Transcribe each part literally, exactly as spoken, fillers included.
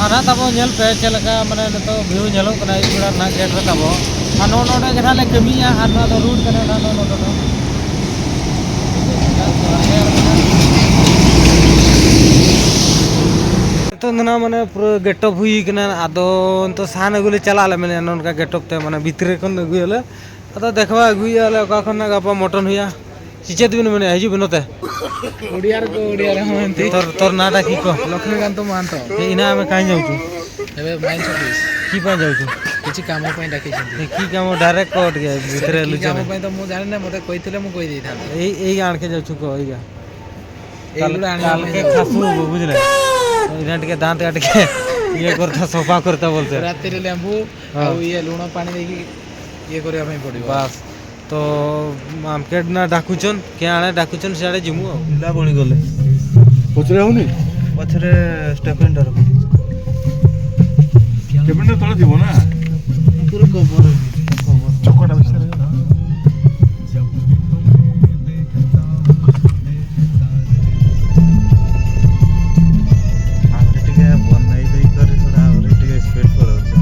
ᱟᱨ ᱱᱟᱦᱟᱜ ᱛᱟᱵᱚ ᱧᱮᱞ ᱯᱮ ᱪᱮᱫ ᱞᱮᱠᱟ ᱢᱟᱱᱮ ᱱᱤᱛᱚᱜ view ᱧᱮᱞᱚᱜ ᱠᱟᱱᱟ ᱟᱹᱭᱩᱵ ᱵᱮᱲᱟ ᱨᱮᱱᱟᱜ gate ᱨᱮ ᱛᱟᱵᱚ᱾ ᱟᱨ ᱱᱚᱜᱼᱚ ᱱᱚᱰᱮ ᱜᱮ ᱱᱟᱦᱟᱜ ᱞᱮ ᱠᱟᱹᱢᱤᱭᱟ ᱟᱨ ᱱᱚᱣᱟ ᱫᱚ road ᱠᱟᱱᱟ ᱱᱟᱦᱟᱜ ᱱᱚᱜᱼᱚ ᱱᱚᱰᱮ ᱫᱚ᱾ ᱱᱤᱛᱚᱜ ᱫᱚ ᱱᱟᱦᱟᱜ ᱢᱟᱱᱮ ᱯᱩᱨᱟᱹ getup ᱦᱩᱭ ᱠᱟᱱᱟ᱾ ᱟᱫᱚ ᱱᱤᱛᱚᱜ ᱥᱟᱦᱟᱱ ᱟᱹᱜᱩ ᱞᱮ ᱪᱟᱞᱟᱜ ᱞᱮ ᱢᱮᱱᱮᱫᱼᱟ, ᱱᱚᱝᱠᱟ getup ᱛᱮ ᱢᱟᱱᱮ ᱵᱷᱤᱛᱨᱤ ᱠᱷᱚᱱ ᱟᱹᱜᱩᱭᱟᱞᱮ᱾ ᱟᱫᱚ ᱫᱮᱠᱷᱟᱣᱟ ᱟᱹᱜᱩᱭᱮᱫᱼᱟ ᱞᱮ ᱚᱠᱟ ᱠᱷᱚᱱ ᱱᱟᱜ ᱜᱟᱯᱟ mutton ᱦᱩᱭᱩᱜᱼᱟ᱾ ᱪᱮᱫ ᱵᱤᱱ ᱢᱮᱱᱮᱫᱼᱟ? ᱦᱤᱡᱩᱜ ᱵᱤᱱ ᱱᱚᱛᱮ᱾ ଓଡ଼ିଆରେ କହ, ଓଡ଼ିଆରେ। ହଁ, ଏମିତି। ତୋର, ତୋର ନାଁଟା କି କହ? ଲକ୍ଷ୍ମୀକାନ୍ତ ମହାନ୍ତ। ଏ, ଇନା ଆମେ କାହିଁ ଯାଉଛୁ? ଏବେ ମାଇନ୍ସ ଅଫିସ। କି ପାଇଁ ଯାଉଛୁ? କିଛି କାମ ପାଇଁ ଡାକିଛନ୍ତି। ଏ, କି କାମ? ଡାଇରେକ୍ଟ କହ ଟିକେ, ସେ ଭିତରେ କି ଲୁଚ କାମ ନାହିଁ। ପାଇଁ ତ ମୁଁ ଜାଣିନି, ମତେ କହିଥିଲେ ମୁଁ କହିଦେଇଥାନ୍ତି। ଏଇ, ଏଇ ଆଡ଼କେ ଯାଉଛୁ କହ, ଏଇଗା। ଏଇଗୁଡ଼ା ଆଣିବା ପାଇଁ କାଲକେ ଯାଉଛୁ। ଖାସୁ ହବୁ, ବୁଝିଲେ? ଏଇନା ଟିକେ ଦାନ୍ତ କାଟିକେ ଇଏ କରିଥା, ସଫା କରିଥା ଭଲସେ। ରାତିରେ ଲେମ୍ବୁ ହଁ। ଆଉ ଇଏ ଲୁଣ ପାଣି ଦେଇକି ଇଏ କରିବା ପାଇଁ ପଡ଼ିବ। ବାସ୍। ତ ମାମକେଟ ନା ଡାକୁଛନ୍, କେ ଆଣେ ଡାକୁଛନ୍, ସିଆଡ଼େ ଯିମୁ ଆଉ। ପିଲା ବଳି ଗଲେ। ପଛରେ ହଉନି? ପଛରେ ଷ୍ଟେଫେନ୍ ଡରକୁ। ଷ୍ଟେଫେନ୍ ଟା ତଳେ ଥିବ ନା? ପୁରା କଭର। ଚକଟା ବିଷୟରେ। ଆହୁରି ଟିକେ ବନେଇ ଦେଇକରି ଥରେ ଆହୁରି ଟିକେ ସ୍ପିଡ୍ ପଳଉଛି।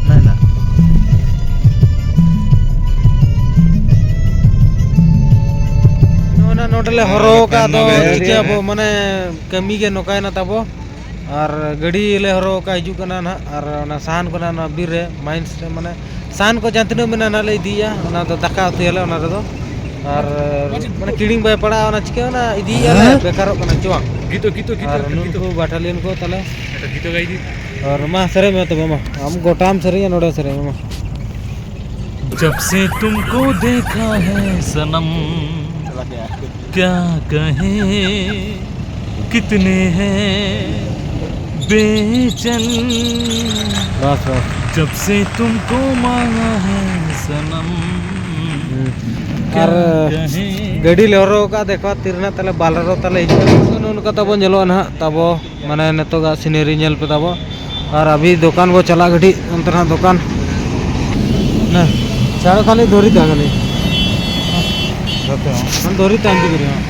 ନାଇଁ ନା? ᱱᱚᱜᱼᱚ ᱱᱟ ᱱᱚᱰᱮ ᱞᱮ ᱦᱚᱨᱚ ᱟᱠᱟᱫ ᱫᱚ ᱦᱮᱸ, ᱪᱤᱠᱟᱹ ᱦᱮᱸ᱾ ᱟᱵᱚ, ᱢᱟᱱᱮ, ᱠᱟᱹᱢᱤ ᱜᱮ ᱱᱚᱝᱠᱟᱭᱮᱱᱟ ᱛᱟᱵᱚ᱾ ᱟᱨ ᱜᱟᱹᱰᱤ ᱞᱮ ᱦᱚᱨᱚ ᱟᱠᱟᱫ ᱦᱤᱡᱩᱜ ᱠᱟᱱᱟ ᱱᱟᱦᱟᱜ, ᱟᱨ ᱚᱱᱟ ᱥᱟᱦᱟᱱ ᱠᱚ ᱱᱟᱦᱟᱜ ᱱᱚᱣᱟ ᱵᱤᱨ ᱨᱮ ᱢᱟᱭᱤᱱᱥ ᱨᱮ, ᱢᱟᱱᱮ, ᱥᱟᱦᱟᱱ ᱠᱚ ᱡᱟᱦᱟᱸ ᱛᱤᱱᱟᱹᱜ ᱢᱮᱱᱟᱜᱼᱟ ᱱᱟᱦᱟᱜ ᱞᱮ ᱤᱫᱤᱭᱟ, ᱚᱱᱟ ᱫᱚ ᱫᱟᱠᱟ ᱩᱛᱩᱭᱟᱞᱮ ᱚᱱᱟ ᱨᱮᱫᱚ᱾ ᱟᱨ, ᱢᱟᱱᱮ, ᱠᱤᱲᱤᱝ ᱵᱟᱭ ᱯᱟᱲᱟᱜᱼᱟ, ᱚᱱᱟ ᱪᱤᱠᱟᱹ ᱚᱱᱟ ᱤᱫᱤᱭᱟᱞᱮ, ᱦᱮᱸ? ᱵᱮᱠᱟᱨᱚᱜ ᱠᱟᱱᱟ ᱪᱚᱣᱟᱝ᱾ ᱜᱤᱛᱚ, ᱜᱤᱛᱚ, ᱜᱤᱛᱚ, ᱟᱨ ᱜᱤᱛᱚ᱾ ᱱᱩᱠᱩ ᱵᱟᱴᱟᱞᱤᱭᱟᱱ ᱠᱚ ᱛᱟᱞᱮ᱾ ᱜᱤᱛᱚ ᱜᱟᱭ ᱫᱤ᱾ ᱟᱨ ᱢᱟ ᱥᱮᱨᱮᱧ ᱢᱮ ᱛᱚᱵᱮ ᱢᱟ, ᱟᱢ ᱜᱚᱴᱟᱢ ᱥᱮᱨᱮᱧᱟ ᱱᱚᱰᱮ ᱥᱮᱨᱮᱧ ᱢᱮ ᱢᱟ᱾ जब से तुमको देखा है सनम, क्या कहे कितने हैं बेचैन। ᱵᱟᱥ, ᱵᱟᱥ᱾ जब से तुमको मांगा है सनम, ᱦᱩᱸ᱾ क्या ᱟᱨ ᱠᱟᱦᱮ᱾ ᱜᱟᱹᱰᱤ ᱞᱮ ᱦᱚᱨᱚ ᱟᱠᱟᱫ, ᱫᱮᱠᱷᱚ ᱛᱤᱨᱮ ᱱᱟᱜ ᱛᱟᱞᱮ ᱵᱟᱞᱮᱨᱳ ᱛᱟᱞᱮ ᱦᱤᱡᱩᱜᱼᱟ᱾ ᱱᱚᱜᱼᱚ ᱱᱚᱝᱠᱟ ᱛᱟᱵᱚ ᱧᱮᱞᱚᱜᱼᱟ ᱱᱟᱦᱟᱜ ᱛᱟᱵᱚ᱾ ᱢᱟᱱᱮ ᱱᱤᱛᱚᱜᱟᱜ scenery ᱧᱮᱞ ᱯᱮ ᱛᱟᱵᱚ᱾ ᱟᱨ ᱟᱵᱷᱤ ᱫᱚᱠᱟᱱ ᱵᱚ ᱪᱟᱞᱟᱜ ᱜᱷᱟᱹᱲᱤᱡ ᱚᱱᱛᱮ ᱨᱮᱱᱟᱜ ᱫᱚᱠᱟᱱ᱾ ᱱᱟ, ᱪᱷᱟᱲᱚ ᱠᱷᱟᱞᱤ ᱫᱷᱚᱨᱤ ᱛᱟ ᱠᱷᱟᱞᱤ᱾ ᱫᱷᱚᱨᱤ ᱛᱟ ᱟᱱᱛᱤ ᱠᱚᱨᱤ, ᱦᱟᱸ᱾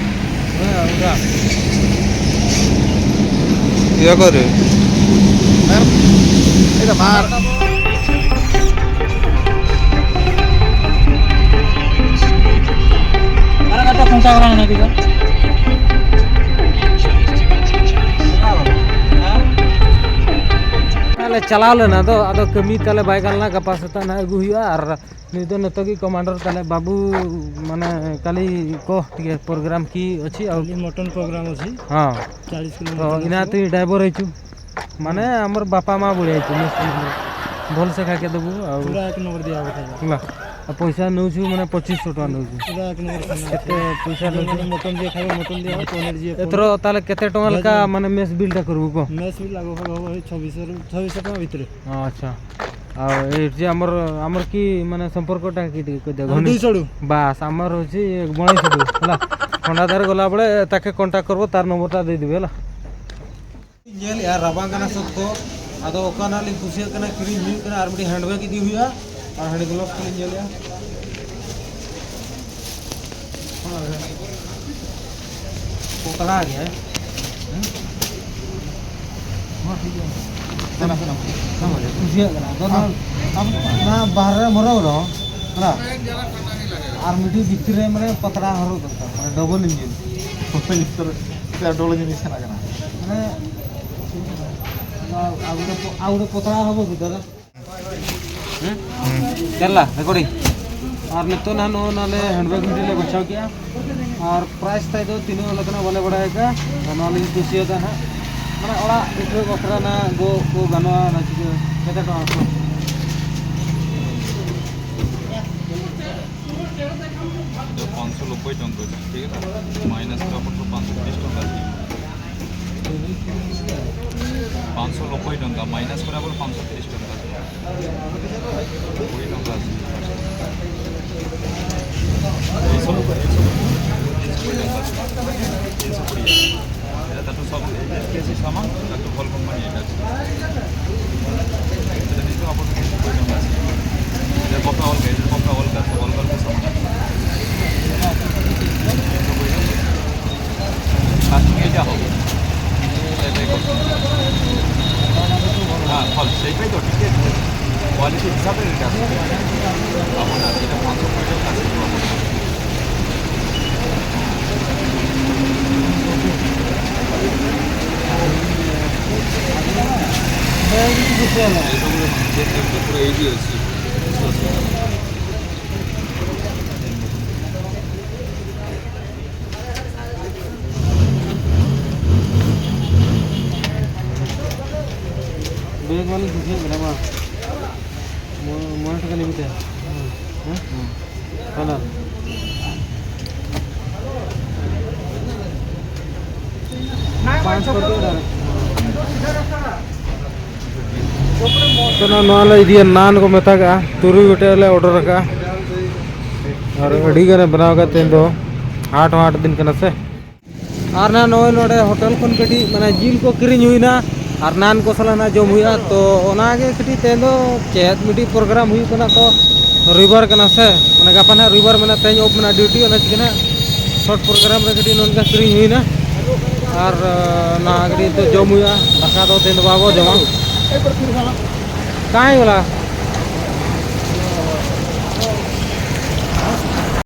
ᱤᱭᱟᱹ ᱠᱚᱨᱮ᱾ ᱮᱠᱫᱚᱢ ᱟᱨ ᱞᱮ ᱪᱟᱞᱟᱣ ᱞᱮᱱᱟ ᱫᱚ, ᱟᱫᱚ ᱠᱟᱹᱢᱤ ᱛᱟᱞᱮ ᱵᱟᱭ ᱜᱟᱱ ᱞᱮᱱᱟ, ᱜᱟᱯᱟ ᱥᱮᱛᱟᱜ ᱱᱟᱦᱟᱜ ᱟᱹᱜᱩ ᱦᱩᱭᱩᱜᱼᱟ᱾ ᱟᱨ ᱱᱩᱭ ᱫᱚ ᱱᱤᱛᱚᱜ ᱜᱮ ᱠᱚᱢᱟᱱᱰᱟᱨ ᱛᱟᱞᱮ ᱵᱟᱹᱵᱩ, ᱢᱟᱱᱮ ᱠᱟᱞᱤ ᱠᱚ ᱴᱤᱠᱮ ᱯᱨᱳᱜᱨᱟᱢ ᱠᱤ ᱚᱪᱷᱤ ᱟᱣ ᱠᱟᱞᱤ ᱢᱚᱴᱚᱱ ᱯᱨᱳᱜᱨᱟᱢ ᱚᱪᱷᱤ, ᱦᱚᱸ᱾ ᱪᱟᱞᱤᱥ ᱛᱚ ᱠᱤᱞᱳᱢᱤᱴᱟᱨ ᱤᱱᱟ ᱛᱩᱭ ᱰᱟᱭᱵᱚᱨ ᱦᱤᱡᱩᱜ ᱢᱟᱱᱮ ᱟᱢᱨ ᱵᱟᱯᱟ ᱢᱟ ᱵᱩᱲᱤᱭᱟ ᱪᱩ ᱢᱮᱥ ᱢᱮ ᱵᱷᱚᱞ ᱥᱮ ᱠᱷᱟᱠᱮ ᱫᱚᱵᱩ ᱟᱣ ᱯᱩᱨᱟ ᱮᱠ ᱱᱚᱢᱵᱚᱨ ᱫᱤᱭᱟ ᱵᱚ ᱛᱟᱦᱮᱸ᱾ ᱯᱩᱨᱟ ᱟᱨ ᱯᱚᱭᱥᱟ ᱱᱩᱡᱩ ᱢᱟᱱᱮ ᱯᱚᱸᱪᱤᱥ ᱥᱚ ᱴᱟᱠᱟ ᱱᱩᱡᱩ᱾ ᱯᱩᱨᱟ ᱮᱠ ᱱᱚᱢᱵᱚᱨ ᱠᱷᱟᱱᱟ᱾ ᱮᱛᱮ ᱯᱚᱭᱥᱟ ᱡᱮ ᱱᱩᱡᱩ ᱢᱟᱱᱮ ᱢᱚᱴᱚᱱ ᱫᱤᱭᱟ ᱠᱷᱟᱭ ᱢᱚᱴᱚᱱ ᱫᱤᱭᱟ ᱯᱚᱱᱤᱨ ᱫᱤᱭᱟ ᱮᱛᱨᱚ ᱯᱚᱱᱤᱨ᱾ ᱛᱟᱦᱞᱮ ᱠᱮᱛᱮ ᱴᱚᱝᱜᱟ ᱞᱮᱠᱟ ᱢᱟᱱᱮ ᱢᱮᱥ ᱵᱤᱞ ᱴᱟ ᱠᱚᱨᱵᱩ ᱠᱚ? ᱢᱮᱥ ᱵᱤᱞ ᱞᱟᱜᱚ ᱵᱷᱟᱜᱚ ᱦᱚᱭ ᱪᱷᱚᱵᱤᱥ ᱥᱚ ᱪᱷᱚᱵᱤᱥ ᱥᱚ ᱴᱟᱠᱟ ᱵᱷᱤᱛᱨᱤ᱾ ᱟᱪᱪᱷᱟ᱾ ᱟᱨ ᱮ ᱡᱮ ᱟᱢᱨ ᱟᱢᱨ ᱠᱤ ᱢᱟᱱᱮ ᱥᱚᱢᱯᱚᱨᱠᱚ ᱴᱟ ᱠᱤ ᱫᱤ ᱠᱚ ᱫᱮ ᱟᱨ ᱜᱷᱚᱱᱤ? ᱫᱩᱭ ᱥᱚ ᱴᱩ᱾ ᱵᱟᱥ ᱟᱢᱨ ᱦᱚᱪᱤ ᱵᱚᱱᱤ ᱥᱚ ᱴᱩ ᱦᱮᱞᱟ᱾ ᱦᱚᱸᱰᱟ ᱫᱟᱨ ᱜᱚᱞᱟ ᱵᱚᱲᱮ ᱛᱟᱠᱮ ᱠᱚᱱᱴᱟᱠᱴ ᱠᱚᱨᱵᱚ ᱛᱟᱨ ᱱᱚᱢᱵᱚᱨ ᱴᱟ ᱫᱮ ᱫᱤᱵᱮ ᱦᱮᱞᱟ᱾ ᱧᱮᱞᱮᱜᱼᱟ, ᱨᱟᱵᱟᱝ ᱠᱟᱱᱟ ᱥᱚᱠᱛᱚ᱾ ᱟᱫᱚ ᱚᱠᱟ ᱱᱟᱜ ᱞᱤᱧ ᱠᱩᱥᱤᱭᱟᱜ ᱠᱟᱱᱟ, ᱠᱤᱨᱤᱧ ᱦᱩᱭᱩᱜ ᱠᱟᱱᱟ᱾ ᱟᱨ ᱢᱤᱫᱴᱤᱡ ᱦᱮᱱᱰᱵᱮᱜᱽ ᱤᱫᱤ ᱦᱩᱭᱩᱜᱼᱟ, ᱟᱨ ᱦᱮᱱᱰ ᱜᱞᱳᱵᱷᱥ ᱠᱚᱞᱤᱧ ᱧᱮᱞᱮᱜᱼᱟ᱾ ᱯᱚᱛᱲᱟ ᱜᱮ᱾ ᱦᱮᱸ? ᱦᱚᱸ, ᱴᱷᱤᱠ ᱜᱮᱭᱟ᱾ ᱥᱮᱱᱟ, ᱥᱮᱱᱟ᱾ ᱠᱩᱥᱤᱭᱟᱜ ᱠᱟᱱᱟ᱾ ᱟᱫᱚ ᱱᱚᱣᱟ ᱟᱢ ᱚᱱᱟ ᱵᱟᱦᱨᱮ ᱨᱮᱢ ᱦᱚᱨᱚᱜ ᱨᱮᱦᱚᱸ, ᱦᱮᱸ᱾ ᱟᱨ ᱢᱤᱫᱴᱤᱡ ᱵᱷᱤᱛᱨᱤ ᱨᱮ ᱢᱟᱱᱮ ᱯᱟᱛᱲᱟ ᱦᱚᱨᱚᱜ ᱫᱚᱨᱠᱟᱨ, ᱢᱟᱱᱮ ᱰᱚᱵᱚᱞ ᱤᱧᱡᱤᱱ᱾ ᱰᱚᱵᱚᱞ ᱤᱧᱡᱤᱱ ᱥᱮ ᱰᱚᱵᱚᱞ ᱤᱧᱡᱤᱱ ᱥᱮᱱᱟᱜ ᱠᱟᱱᱟ᱾ ᱢᱟᱱᱮ ᱟᱣᱲᱮ ᱯᱚ-, ᱟᱣᱲᱮ ᱯᱚᱛᱲᱟ ᱦᱚᱸ ᱵᱟᱹᱵᱩ ᱫᱟᱫᱟ᱾ ᱦᱮᱸ? ᱪᱟᱞᱟ, ᱨᱮᱠᱚᱨᱰᱤᱝ᱾ ᱟᱨ ᱱᱤᱛᱚᱜ ᱱᱟᱦᱟᱜ ᱱᱚᱜᱼᱚ ᱱᱚᱣᱟ ᱞᱮ ᱦᱮᱱᱰᱵᱮᱜᱽ ᱢᱤᱫᱴᱤᱡ ᱞᱮ ᱵᱟᱪᱷᱟᱣ ᱠᱮᱜᱼᱟ᱾ ᱟᱨ ᱯᱨᱟᱭᱤᱥ ᱛᱟᱭ ᱫᱚ ᱛᱤᱱᱟᱹᱜ ᱞᱮᱠᱟᱱᱟᱜ ᱵᱟᱞᱮ ᱵᱟᱲᱟᱭ ᱟᱠᱟᱫᱼᱟ᱾ ᱟᱨ ᱱᱚᱣᱟ ᱞᱤᱧ ᱠᱩᱥᱤᱭᱟᱫᱟ ᱦᱟᱸᱜ᱾ ᱢᱟᱱᱮ ᱚᱲᱟᱜ ᱩᱴᱷᱟᱹᱣ ᱵᱟᱠᱷᱨᱟ ᱱᱟᱜ ᱜᱚ ᱠᱚ ᱜᱟᱱᱚᱜᱼᱟ, ᱚᱱᱟ ᱪᱤᱠᱟᱹ ᱠᱟᱛᱮ ᱴᱟᱠᱟ ᱠᱚ? ᱯᱟᱸᱪᱥᱚ ᱱᱚᱵᱵᱳᱭ ᱴᱟᱠᱟ, ᱴᱷᱤᱠ ᱟᱪᱷᱮ? ᱢᱟᱭᱱᱟᱥ ᱠᱚᱨᱟ ᱯᱚᱨ ᱯᱟᱸᱪᱥᱚ ᱛᱤᱨᱤᱥ ᱴᱟᱠᱟ ᱟᱥᱮ? ᱯᱟᱸᱪᱥᱚ ᱱᱚᱵᱵᱳᱭ ᱴᱟᱠᱟ, ᱢᱟᱭᱱᱟᱥ ᱠᱚᱨᱟ ᱯᱚᱨ ᱯᱟᱸᱪᱥᱚ ᱛᱤᱨᱤᱥ ᱴᱟᱠᱟ ᱟᱥᱮ? ᱠᱩᱲᱤ ᱴᱟᱠᱟ ᱟᱥᱮ? ᱮᱠᱥᱚ ᱱᱚᱵᱵᱳᱭ, ᱮᱠᱥᱚ ᱱᱚᱵᱵᱳᱭ, ᱮᱠᱥᱚ ᱱᱚᱵᱵᱳᱭ ᱴᱟᱠᱟ ᱟᱥᱮ? ᱛᱤᱱᱥᱚ ᱠᱩᱲᱤ ᱴᱟᱠᱟ᱾ এটা তাতো সব এইচ ডি এফ চি সামান, তাতো ভল কোম্পানি এটা আছে। এটা নিতে আপাতত কিছু প্রয়োজন আছে। এটা কথা অল, এটা কথা অল, অল, অল সামান আছে। লাস্টিং এটা হবে। এটা, এটাই কথা। ᱪᱟᱞᱤᱥ ᱦᱤᱥᱟᱵ ᱨᱮ ᱨᱤᱴᱟᱨᱱ ᱟᱵᱚᱱᱟᱜ ᱡᱮᱴᱟ ᱯᱟᱸᱪᱥᱚ ᱠᱩᱲᱤ ᱴᱟᱠᱟ ᱥᱮ ᱱᱚᱣᱟ ᱯᱩᱨᱟᱹ ᱤᱫᱤ ᱦᱩᱭᱩᱜᱼᱟ᱾ ᱵᱮᱜᱽ ᱢᱟᱞᱤᱧ ᱠᱩᱥᱤᱭᱟᱜ ᱠᱟᱱᱟ ᱢᱟ᱾ ᱢᱚ-, ᱢᱚᱬᱮ ᱴᱟᱠᱟ ᱞᱤᱧ ᱮᱢ ᱠᱮᱫᱟ᱾ ᱦᱮᱸ? ᱦᱮᱸ? ᱦᱮᱸ᱾ ᱦᱟᱱᱟ᱾ ᱯᱟᱸᱪ ᱥᱚ ᱴᱟᱠᱟ᱾ ᱛᱚ, ᱱᱚᱣᱟ ᱞᱮ ᱤᱫᱤᱭᱟ, ᱱᱟᱱ ᱠᱚ ᱢᱮᱛᱟᱜᱟᱜᱼᱟ, ᱛᱩᱨᱩᱭ ᱜᱚᱴᱮᱡ ᱞᱮ ᱚᱰᱟᱨ ᱟᱠᱟᱫᱼᱟ᱾ ᱟᱨ ᱟᱹᱰᱤ ᱜᱟᱱᱮ ᱵᱮᱱᱟᱣ ᱟᱠᱟᱫ ᱛᱮᱦᱮᱧ ᱫᱚ, ᱦᱟᱴ ᱦᱚᱸ ᱦᱟᱴ ᱫᱤᱱ ᱠᱟᱱᱟ ᱥᱮ᱾ ᱟᱨ ᱱᱟᱦᱟᱜ ᱱᱚᱜᱼᱚᱭ ᱱᱚᱰᱮ ᱦᱳᱴᱮᱞ ᱠᱷᱚᱱ ᱠᱟᱹᱴᱤᱡ ᱢᱟᱱᱮ ᱡᱤᱞ ᱠᱚ ᱠᱤᱨᱤᱧ ᱦᱩᱭᱱᱟ, ᱟᱨ ᱱᱟᱱ ᱠᱚ ᱥᱟᱞᱟᱜ ᱱᱟᱦᱟᱜ ᱡᱚᱢ ᱦᱩᱭᱩᱜᱼᱟ᱾ ᱛᱚ ᱚᱱᱟᱜᱮ ᱠᱟᱹᱴᱤᱡ ᱛᱮᱦᱮᱧ ᱫᱚ ᱪᱮᱫ ᱢᱤᱫᱴᱤᱡ ᱯᱨᱳᱜᱨᱟᱢ ᱦᱩᱭᱩᱜ ᱠᱟᱱᱟ, ᱛᱚ ᱨᱚᱵᱤᱵᱟᱨ ᱠᱟᱱᱟ ᱥᱮ, ᱢᱟᱱᱮ ᱜᱟᱯᱟ ᱱᱟᱦᱟᱜ ᱨᱚᱵᱤᱵᱟᱨ ᱢᱮᱱᱟᱜᱼᱟ, ᱛᱮᱦᱮᱧ ᱚᱯᱷ ᱢᱮᱱᱟᱜᱼᱟ ᱰᱤᱭᱩᱴᱤ, ᱚᱱᱟ ᱪᱤᱠᱟᱹ ᱱᱟᱦᱟᱜ ᱥᱚᱨᱴ ᱯᱨᱳᱜᱨᱟᱢ ᱨᱮ ᱠᱟᱹᱴᱤᱡ ᱱᱚᱝᱠᱟ ᱠᱤᱨᱤᱧ ᱦᱩᱭᱱᱟ᱾ ᱟᱨ ᱱᱚᱣᱟ ᱠᱟᱹᱴᱤᱡ ᱱᱤᱛᱚᱜ ᱡᱚᱢ ᱦᱩᱭᱩᱜᱼᱟ, ᱫᱟᱠᱟ ᱫᱚ ᱛᱮᱦᱮᱧ ᱫᱚ ᱵᱟᱵᱚ ᱡᱚᱢᱟ᱾ ᱠᱟᱦᱟᱸ ᱦᱤᱡᱩᱜ ᱞᱟᱜᱟ?